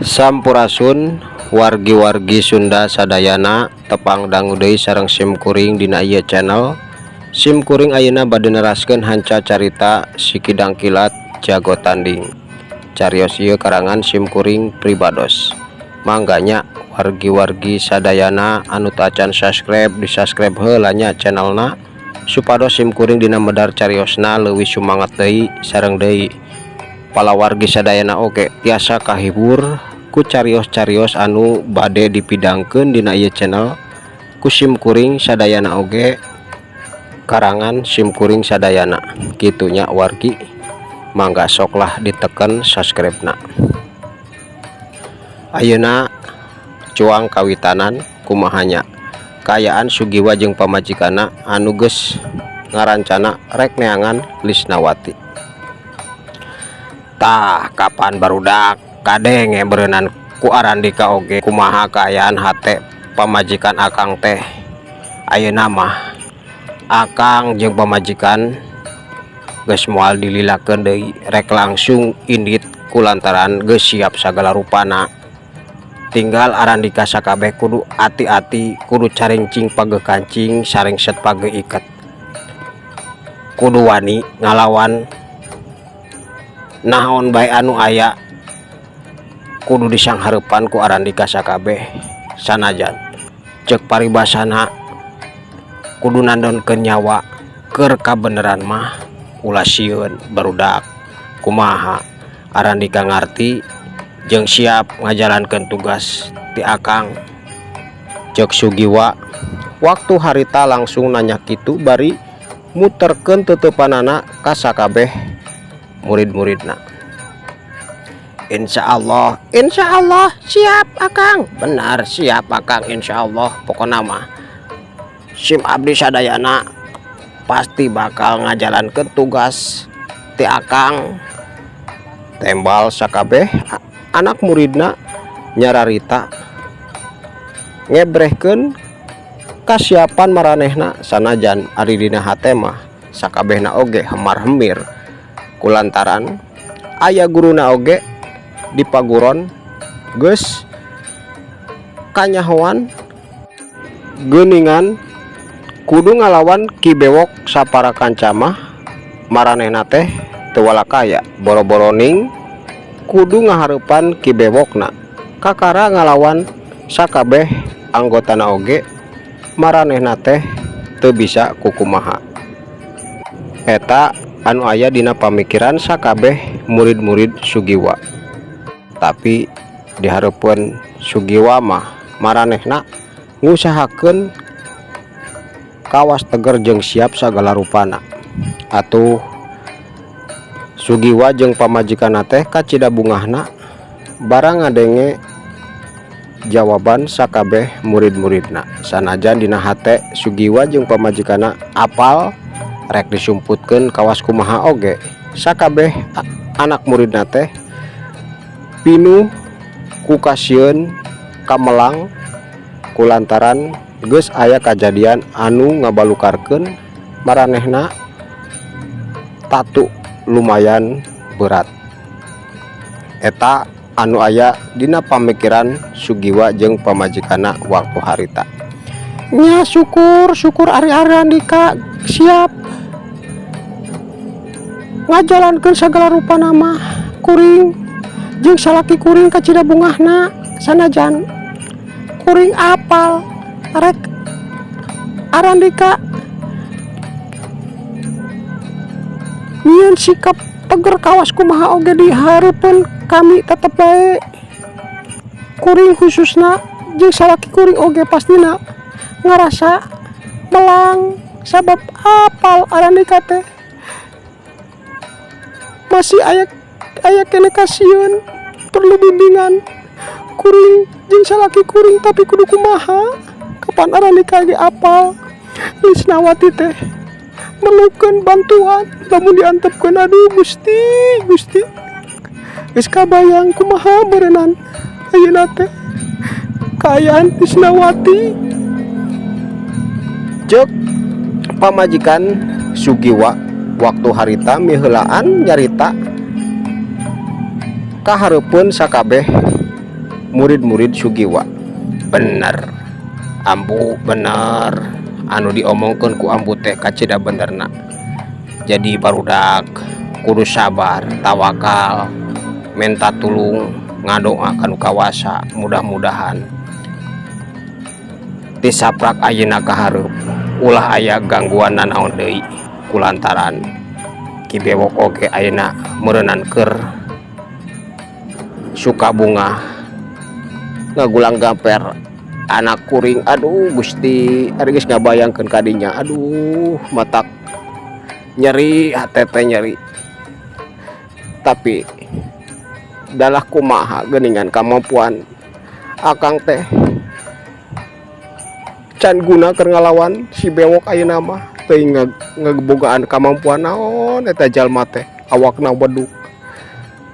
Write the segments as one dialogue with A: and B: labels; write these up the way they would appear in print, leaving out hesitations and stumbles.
A: Sampurasun wargi-wargi Sunda sadayana, tepang dangu deui sareng sim kuring dina ieu channel. Sim kuring ayeuna bade neraskeun hanca carita Si Kidang Kilat Jago Tanding. Carios ieu karangan sim kuring pribados. Mangga nya wargi-wargi sadayana anu tacan subscribe, di subscribe heula nya channelna, supados sim kuring dina medar cariosna leuwih sumangat deui, sareng deui palawargi sadayana oge tiasa kahibur ku carios-carios anu bade dipidangkeun dina ieu channel ku sim kuring sadayana, oge karangan sim kuring sadayana kitu nya. Wargi, mangga sok lah diteken subscribe na. Ayeuna cuang kawitanan kumaha nya kaayaan Sugiwa jeung pamajikanna anu geus ngarancana rek neangan Lisnawati. Tah, kapan barudak kadenge beureunan ku Arandika oge kumaha kaayaan hate pamajikan akang teh. Ayeuna mah akang jeung pamajikan geus moal dililakeun deui, rek langsung indit kulantaran geus siap sagala rupana. Tinggal Arandika sakabeh kudu ati-ati, kudu carincing pageuh kancing, saringset pageuh iket, kudu wani ngalawan naon bae anu aya, kudu disanghareupan ku Arandika sakabeh. Sanajan ceuk paribasana kudu nandonkeun nyawa keur kabeneran mah ulah sieun. Barudak, kumaha Arandika ngarti jeung siap ngajalankeun tugas ti akang? Ceuk Sugiwa waktu harita langsung nanya kitu bari muterkeun teuteupanana ka sakabeh murid-muridna. Insya Allah, Insya Allah siap akang, benar siap akang, Insya Allah. Pokokna mah sim abdi sadayana pasti bakal ngajalankeun tugas ti akang, tembal sakabeh anak muridna nyararita ngebrehkeun kasiapan maranehna. Sanajan ari dina hate mah sakabehna oge hemar-hemir kulantaran aya guruna oge di paguron geus kanyahoan geuningan kudu ngalawan Ki Bewok sapara kanca mah maranehna teh teu walakaya, boro-boro ning kudu ngahareupan Ki Bewokna, kakara ngalawan sakabeh anggotana oge maranehna teh teu bisa kukumaha. Eta anu aya dina pamikiran sakabeh murid-murid Sugiwa, tapi dihareupeun Sugiwa mah maranehna ngusahakeun kawas teger jeung siap sagala rupana. Atuh Sugiwa jeung pamajikanna teh kacida bungahna barang ngadenge jawaban sakabeh murid-muridna. Sanajan dina hate Sugiwa jeung pamajikanna apal rek disumputkeun kawas kumaha oge sakabeh anak muridna teh pinuh ku kasieun kamelang kulantaran geus aya kajadian anu ngabalukarkeun maranehna tatu lumayan berat. Eta anu aya dina pamikiran Sugiwa jeung pamajikanna waktu harita nya. Syukur, syukur ari Arandika siap ngajalankeun sagala rupana mah, kuring jeung salaki kuring kacida bungahna. Sanajan kuring apal rek Arandika nyieun sikap teger kawas kumaha oge di hareupeun kami, tetep bae kuring khususna jeung salaki kuring oge pastina ngarasa melang sabab apal Arandika teh masih aya aya keneh kasieun, perlu bimbingan kuring jeung salaki kuring. Tapi kudu kumaha, kapan Arandika ge apal Lisnawati teh merlukeun bantuan lamun diantepkeun. Aduh Gusti, Gusti, geus kabayang kumaha meureunan ayeuna teh kaayaan Lisnawati, ceuk pamajikan Sugiwa waktu harita miheulaan nyarita kahareupeun sakabeh. Murid-murid Sugiwa, "Bener, Ambu, bener anu diomongkeun ku Ambu teh kacida benerna. Jadi barudak kudu sabar, tawakal, menta tulung, ngadoa ka Nu Kawasa. Mudah-mudahan ti saprak ayeuna ka hareup ulah aya gangguan nanaon deui, kulantaran Ki Bewok oge ayeuna meureunan keur suka bunga ngagulang gamper anak kuring. Aduh Gusti, ari geus ngabayangkeun kadinya, aduh, matak nyeri hate teh, nyeri. Tapi dalah kumaha, geuningan kamampuan akang teh can guna keur ngalawan si Bewok ayeuna mah. Teuing ngebogaan kamampuan naon eta jalma teh, awakna beduk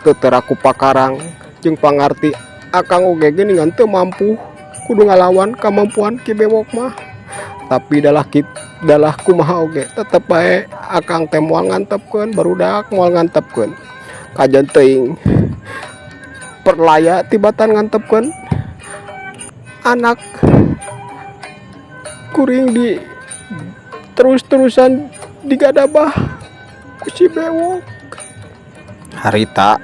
A: teu tera ku pakarang jeung pangarti akang oge geuningan teu mampu kudu ngalawan kamampuan Ki Bewok mah. Tapi dalah kit dalah kumaha oge, tetep bae akang teh moal ngantepkeun barudak, moal ngantepkeun. Kajen teuing perlaya tibatan ngantepkeun anak kuring di terus-terusan digadabah ku si Bewok." Harita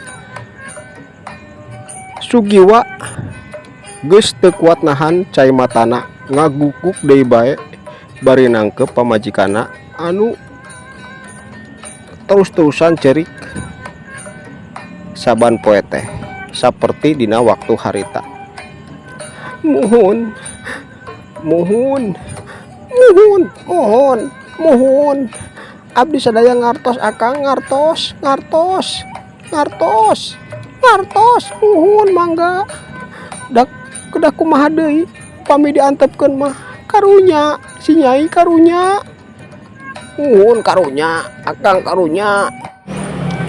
A: Sugiwa geus teu kuat nahan cai matana, ngaguguk deui bae bari nangkep pamajikanna anu terus-terusan cerik saban poe teh saperti dina waktu harita. "Muhun, muhun, muhun, muhun, muhun, abdi sadaya ngartos, akang, ngartos, ngartos, ngartos, ngartos, muhun, mangga. Dak kedah kumaha deui pami diantepkeun mah? Karunya si Nyai, karunya, muhun, karunya, akang, karunya."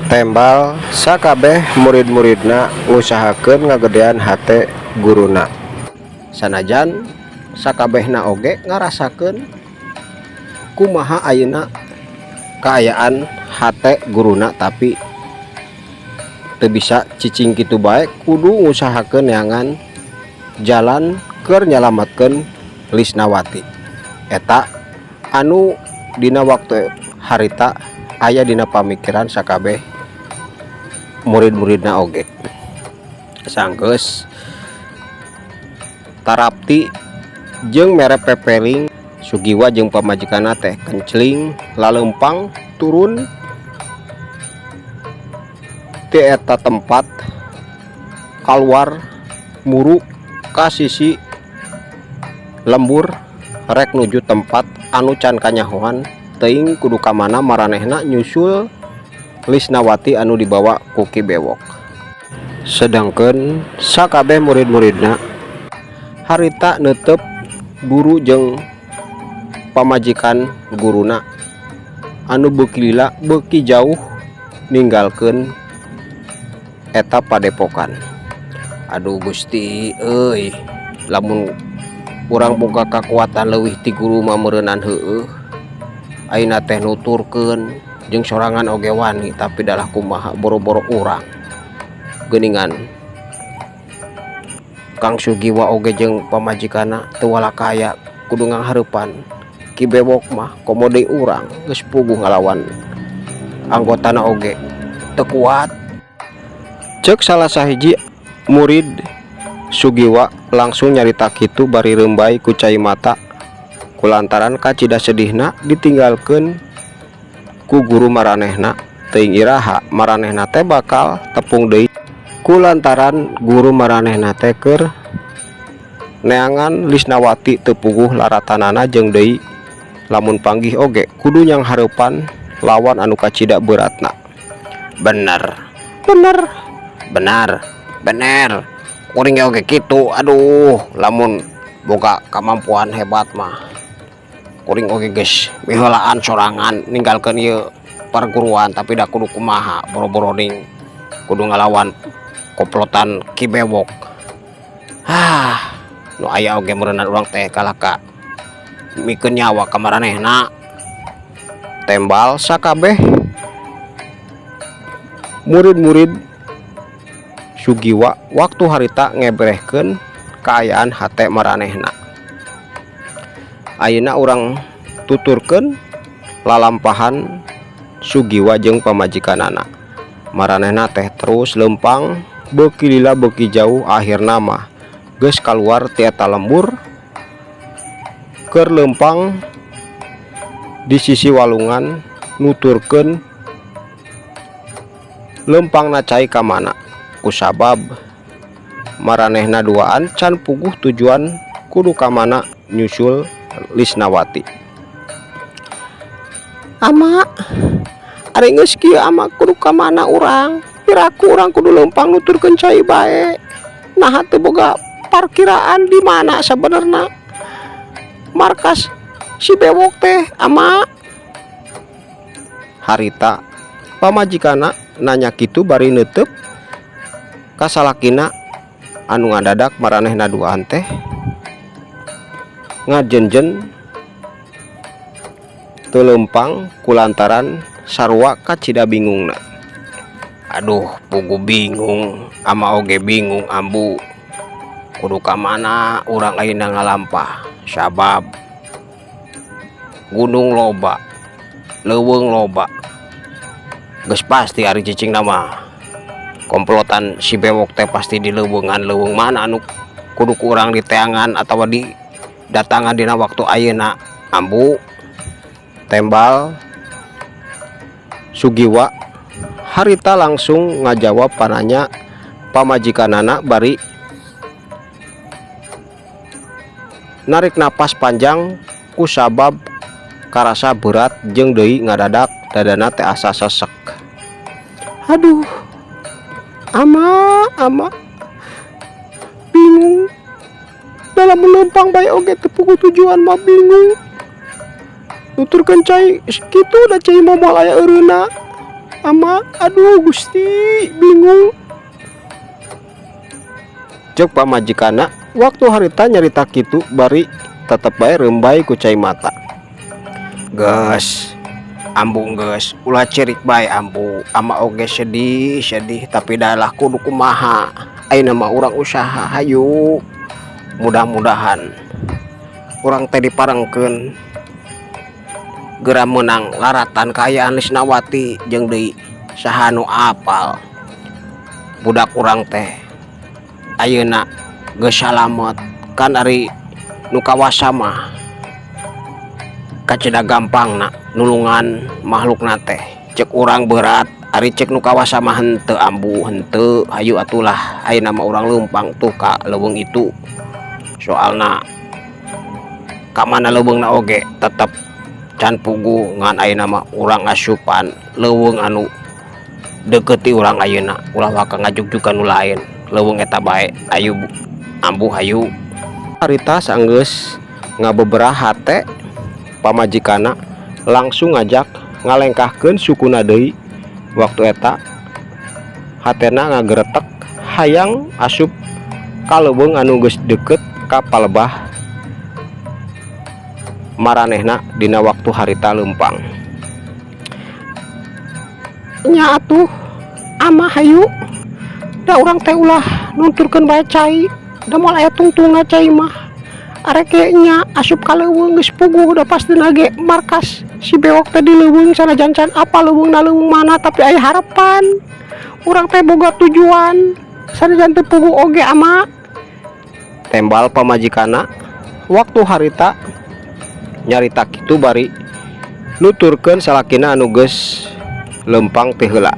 A: Tembal sakabeh murid-muridna ngusahakeun ngagedean hate guruna, sanajan sakabehna oge ngarasakeun kumaha ayeuna kaayaan hate guruna, tapi teu bisa cicing kitu bae, kudu ngusahakeun neangan jalan keur nyalametkeun Lisnawati. Eta anu dina waktu harita aya dina pamikiran sakabeh murid-muridna oge. Sanggeus tarapti jeung mere pepeling, Sugiwa jeung pamajikanna teh kencling laleumpang turun ti eta tempat, kaluar muru ka sisi lembur rek nuju tempat anu can kanyahoan. Teuing kudu ka mana maranehna nyusul Lisnawati anu dibawa ku Ki Bewok. Sedangkeun sakabeh murid-muridna harita neuteup guru jeung pamajikan guruna anu beuki lila beuki jauh ninggalkeun eta padepokan. "Aduh Gusti euy, lamun urang boga kakuatan leuwih ti guru mah meureunan heueuh ayeuna teh nuturkeun jeung sorangan oge wani. Tapi dalah kumaha, boro-boro urang, geuningan Kang Sugiwa oge jeung pamajikanna teu walakaya kudu nganghareupan Ki Bewok mah, komo deui urang geus puguh ngalawan anggotana oge teu kuat," ceuk salah sahiji murid Sugiwa, langsung nyarita kitu bari reumbay ku cai mata kulantaran kacida sedihna ditinggalkeun ku guru maranehna. Teuing iraha maranehna teh bakal tepung deui, kulantaran guru maranehna teh keur neangan Lisnawati teu puguh laratanana, jeung deui lamun panggih oge kudu nyanghareupan lawan anu kacida beratna. "Bener, bener, benar, bener, kuring ge oge kitu. Aduh, lamun boga kamampuan hebat mah kuring oge geus miheulaan sorangan ninggalkeun ieu perguruan. Tapi da kudu kumaha, boro-boro ning kudu ngalawan komplotan Ki Bewok. Ah, nu aya oge meureunan urang teh kalah ka mikeun nyawa ka maranehna." Tembal sakabeh murid-murid. Sugiwa waktu harita ngebrehkeun kaayaan hate maranehna. Ayeuna urang tuturkeun lalampahan Sugiwa jeung pamajikanana. Maranehna teh terus lempang, beuki lila beuki jauh, akhirna mah geus kaluar ti eta lembur, keur lempang di sisi walungan, nuturkeun lempangna cai ka mana, kusabab maranehna duaan can puguh tujuan kudu ka mana nyusul Lisnawati. Ama, ari geus kieu, ama, kudu ka mana urang? Piraku urang kudu lempang nuturkeun cai bae? Naha teu boga parkiraan di mana sabenerna markas si Bewok teh, ama? Harita pamajikanna nanya kitu bari neuteup ka salakina anu ngadadak maranehna duaan teh ngajenjen teu lempang kulantaran sarua kacida bingungna. Aduh, puguh bingung, ama oge bingung, ambu, kudu ka mana urang ayeuna ngalampah, sabab gunung loba, leuweung loba, geus pasti ari cicingna mah komplotan si Bewok teh pasti di leuweungan. Leuweung mana anu kudu ku urang diteangan atawa didatangan dina waktu ayeuna, ambu? Tembal Sugiwa harita langsung ngajawab pananya pamajikanana bari narik napas panjang kusabab karasa berat jeung deui ngadadak dadana teh asa sesek. Aduh, ama, ama bingung dalam lempang bae oge teu puguh tujuan mah, bingung nuturkeun cai kitu da cai mah moal aya eureunna, ama. Aduh Gusti, bingung, ceuk pamajikanna waktu harita nyarita kitu bari tetep bae rembay ku cai mata. Geus, ambu, geus ulah cerik bae, ambu. Ama oge sedih sedih, tapi dalah kudu kumaha? Ayeuna mah urang usaha, hayu, mudah-mudahan urang teh diparengkeun geura meunang laratan kaayaan Lisnawati. Jeung deui saha nu apal budak urang teh ayeuna geus salamet kan? Ari nu kawasa mah kacida gampangna nulungan makhlukna teh. Cek urang berat, ari cek nu kawasa mah henteu, ambu, henteu. Hayu atulah, ayeuna mah urang leumpang tuh ka leuweung itu, soalna ka mana leuweungna oge tetep can puguh, ngan ayeuna mah urang asupan leuweung anu deukeut ti urang ayeuna, ulah waka ngajugjug nu lain, leuweung eta bae. Ayu, ambu, hayu. Harita sanggeus ngabeberah hate, pamajikanna langsung ngajak ngalengkahkeun sukuna deui. Waktu eta hatena ngageretek hayang asup ka leuweung anu geus deukeut ka palebah maranehna dina waktu harita leumpang. Nya atuh, ama, hayu, da urang teh ulah nunturkeun bae cai, da moal aya tungtungna cai mah. Arek ge nya asup ka leuweung geus puguh da pastina ge markas si Bewok teh di leuweung, sanajan can apal leuweungna leuweung mana, tapi aya harapan urang teh boga tujuan sanajan teu puguh oge, ama, tembal pamajikanna waktu harita nyarita kitu bari nuturkeun salakina anu geus lempang ti heula.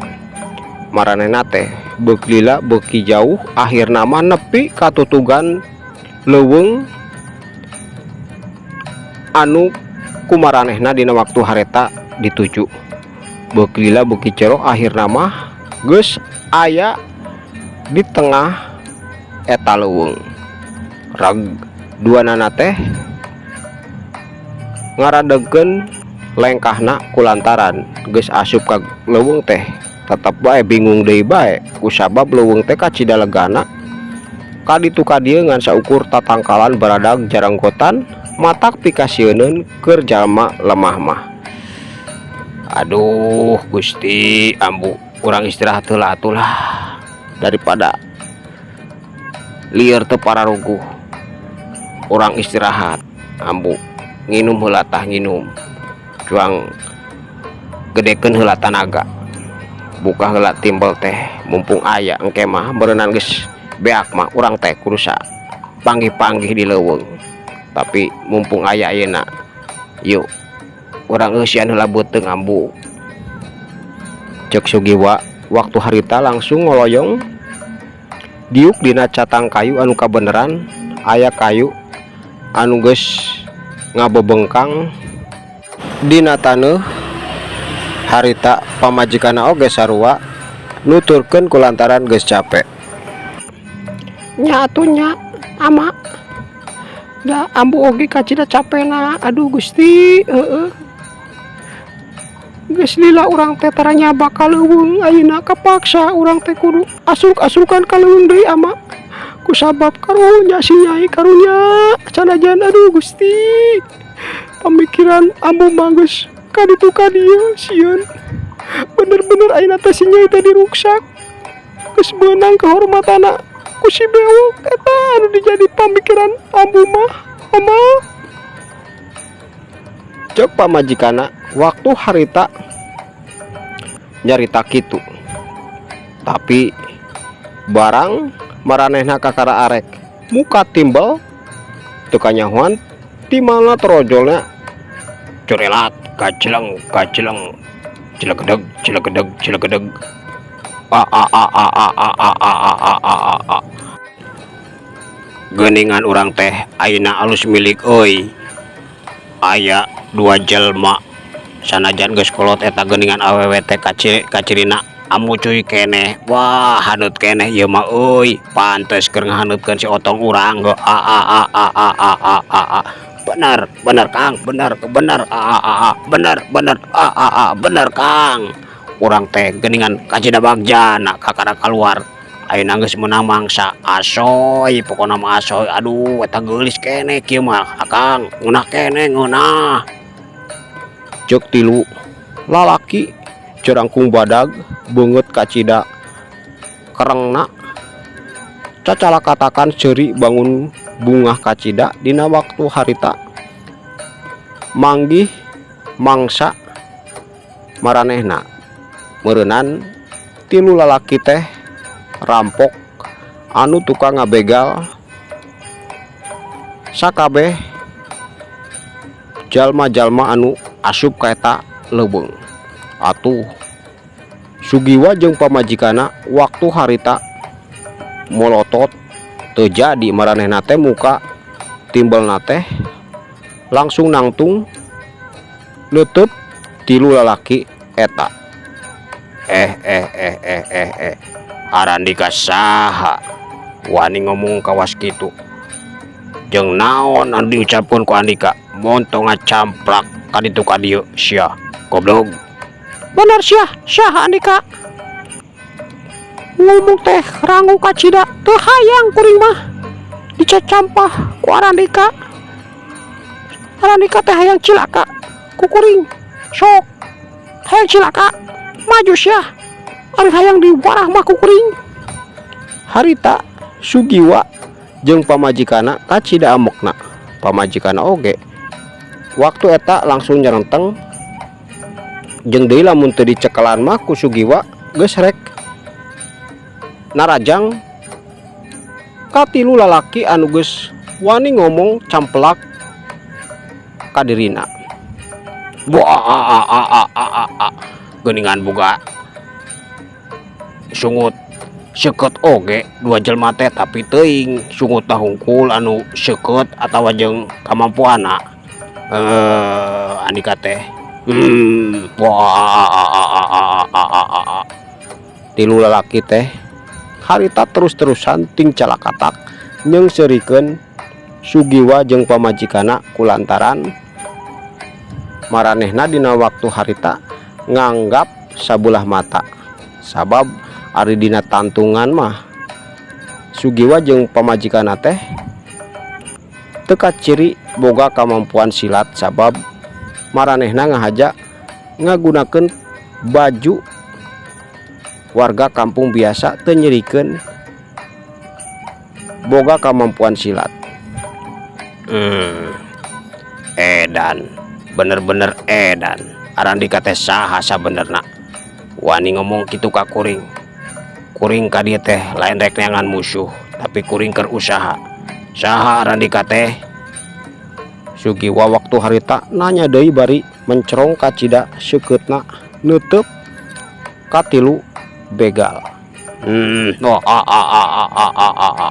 A: Maranehna teh beuki lila beuki jauh, akhirna mah nepi ka tutugan leuweung anu kumaranehna dina waktu hareta dituju. Beuki lila beuki jero, akhirna mah geus aya di tengah eta leuweung. Rag duanana teh ngaradegkeun lengkahna kulantaran geus asup ka leuweung teh tetep bae bingung deui bae, kusabab leuweung teh kacida legana ka ditu ka dieu ngan saukur tatangkalan baradag jaranggotan, matak pikasieuneun keur jalma lemah mah. Aduh Gusti, ambu, urang istirahat heula atulah, daripada Lieur teu pararuguh. Urang istirahat ambu, nginum heula tah nginum. Cuang gedekeun heula tanaga. Buka heula timbel teh mumpung aya, engke mah beureunan geus beak mah urang teh kudu panggih-panggih di leuweung. Tapi mumpung aya ayeuna, yuk urang eusian heula beuteung, ambu, cek Sugiwa. Waktu harita langsung ngoloyong diuk dina catang kayu anu kabeneran aya kayu anu geus ngabebengkang dina taneuh. Harita pamajikanna oge sarua nuturkeun kulantaran geus cape. Nya atuh nya, ama, da ambu oge kacida capena. Aduh Gusti, heueuh geus lila urang teh tara nyabak ka leuweung. Ayeuna kapaksa urang teh kudu asruk-asrukan ka leuweung deui, ama, kusabab karunya si Nyai. Karunya sanajan, aduh Gusti, pamikiran ambu mah geus ka ditu ka dieu, sieun bener-bener ayeuna teh si Nyai teh diruksak, geus beunang kehormatanna ku si Bewok. Eta anu dijadi pamikiran ambu mah, ama, cek pamajikanna. Waktu harita nyarita kitu, tapi barang maranehna kakara arek muka timbel, teu kanyahoan ti mana torojolna curelat gajleng gajleng, cilegedeg cilegedeg cilegedeg, a a a a a a a a a a a a a. Geuningan urang teh ayeuna alus milik euy, aya dua jelma sanajan geus kolot eta geuningan awewe teh kacirina amucuy keneh. Wah, haneut keneh ieu mah euy, pantes keur ngahaneutkeun si otong urang. A a a a a a a a a. Bener bener, Kang, bener bener, a a a a, bener bener, a a a, bener, Kang. Urang teh geuningan kacida bagjana kakara kaluar. Ayeuna geus meunang mangsa, asoy pokona mah, asoy. Aduh, eta geulis keneh kieu mah, Akang, ngeunah keneh, ngeunah, ceuk tilu lalaki cerangkung badag, beungeut kacida kerengna, cacalakatakan seuri bangun bungah kacida dina waktu harita manggih mangsa maranehna. Meureunan tilu lalaki teh rampok anu tukang ngabegal sakabeh jalma-jalma anu asup ka eta leuweung. Atuh Sugiwa jeung pamajikanna waktu harita molotot, teu jadi maranehna teh muka timbelna teh langsung nangtung leuteut tilu lalaki eta. Eh eh eh eh eh eh, Arandika saha wani ngomong kawas kitu? Jeung naon anu diucapkeun ku andika? Montong ngacamprak ka ditu ka dieu sia, goblog. Bener sia, saha andika ngomong teh rangu kacida? Teu hayang kuring mah dicacampah ku arandika. Arandika teh hayang cilaka ku kuring? Sok hayang cilaka, maju sia, ari hayang diwarah mah ku kuring. Harita Sugiwa jeung pamajikanna kacida amekna, pamajikanna oge waktu eta langsung nyerenteng jeung deui lamun teu dicekelan mah ku Sugiwa geus rek narajang katilu lalaki anu geus wani ngomong campelak ka dirina. Wah, a a a a a a a, geuningan boga sungut seukeut oge dua jelema teh, tapi teuing sungutna hungkul anu seukeut atawa jeung kamampuanna andika teh. Wah, a a a a a a a a. Tilu lalaki teh harita terus-terusan ting calakatak nyeungseurikeun Sugiwa jeung pamajikanna kulantaran maranehna dina waktu harita nganggap sabelah mata, sabab ari dina tantungan mah Sugiwa jeung pamajikanna teh teu kaciri boga kamampuan silat, sabab maranehna ngahaja ngagunakeun baju warga kampung biasa, teu nyirikeun. Boga kamampuan silat. Hmm. Edan, bener-bener edan. Arandika teh saha sabenerna? Wani ngomong kitu ka kuring. Kuring ka dieu teh lain rek neangan musuh, tapi kuring keur usaha. Saha Arandika teh? Sugiwa waktu harita nanya deui bari mencerong kacida seukeutna neuteup ka tilu begal. Hmm, oh, a a a a a a a a.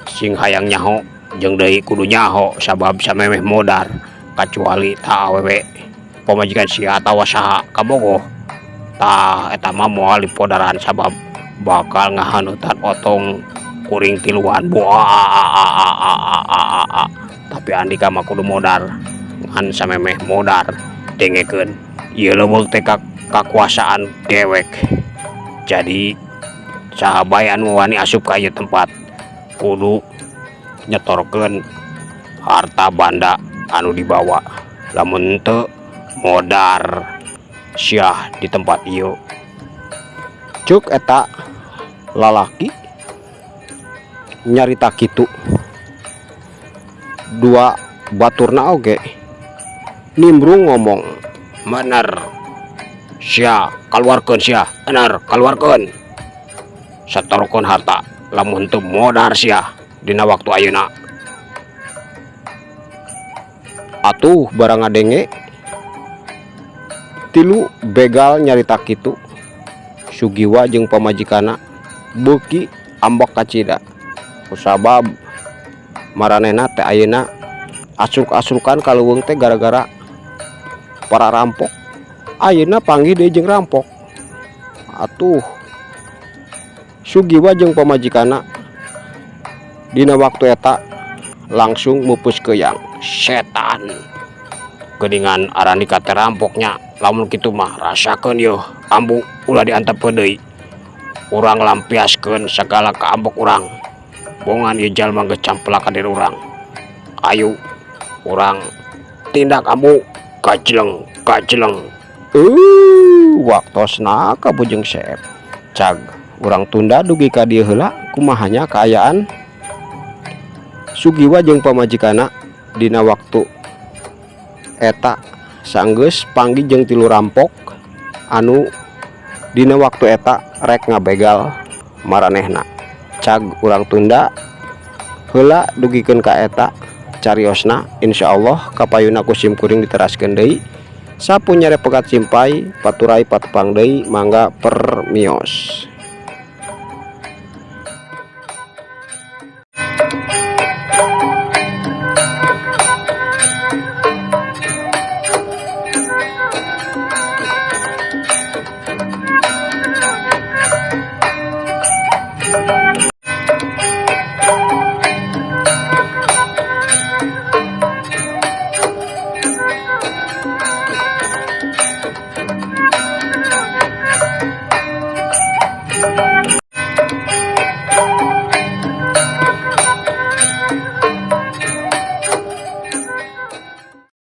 A: Sing hayang nyaho jeung deui kudu nyaho sabab samemeh modar kacuali ta awewe pamajikan sia atawa saha kabogoh. Tah eta mah moal dipodaran sabab bakal ngahaneutan otong kuring tiluan. Buah, tapi Andika mah kudu modar ngan samemeh modar dengekeun ieu leuweung teh kakuasaan dewek, jadi saha bae anu wani asup ka ieu tempat kudu nyetorkeun harta banda anu dibawa, lamun henteu modar sia di tempat ieu. Cuk eta lalaki nyarita kitu, dua baturna oge nimbrung ngomong, "Bener sia, kaluarkeun sia, bener, kaluarkeun, setorkeun harta, lamun teu modar sia dina waktu ayeuna." Atuh barang ngadenge tilu begal nyarita kitu, Sugiwa jeung pamajikanna beuki ambek kacida kusabab maranehna teh ayeuna asruk-asrukan ka leuweung teh gara-gara para rampok, ayeuna panggih deui jeung rampok. Atuh Sugiwa jeung pamajikanna dina waktu eta langsung mupus keuyang. "Setan, geuningan Arandika teh rampoknya. Lamun kitu mah rasakeun yeuh, ambu, ulah diantepkeun deui, urang lampiaskeun sagala kaambek urang. Bongan ieu jalma geus campelak ka diri urang. Ayu urang tindak, ambu, gajleng gajleng." Waktosna ka Bujeng Seep. Cag urang tunda dugi ka dieu heula. Kumaha nya kaayaan Sugiwa jeung pamajikanna dina waktu eta sanggeus panggih jeung tilu rampok anu dina waktu eta rek ngabegal maranehna? Cag urang tunda heula dugikeun ka eta cariosna. Insyaallah kapayuna ku sim kuring diteraskeun deui. Sapunyere pegat simpay paturay patepang deui, mangga permios.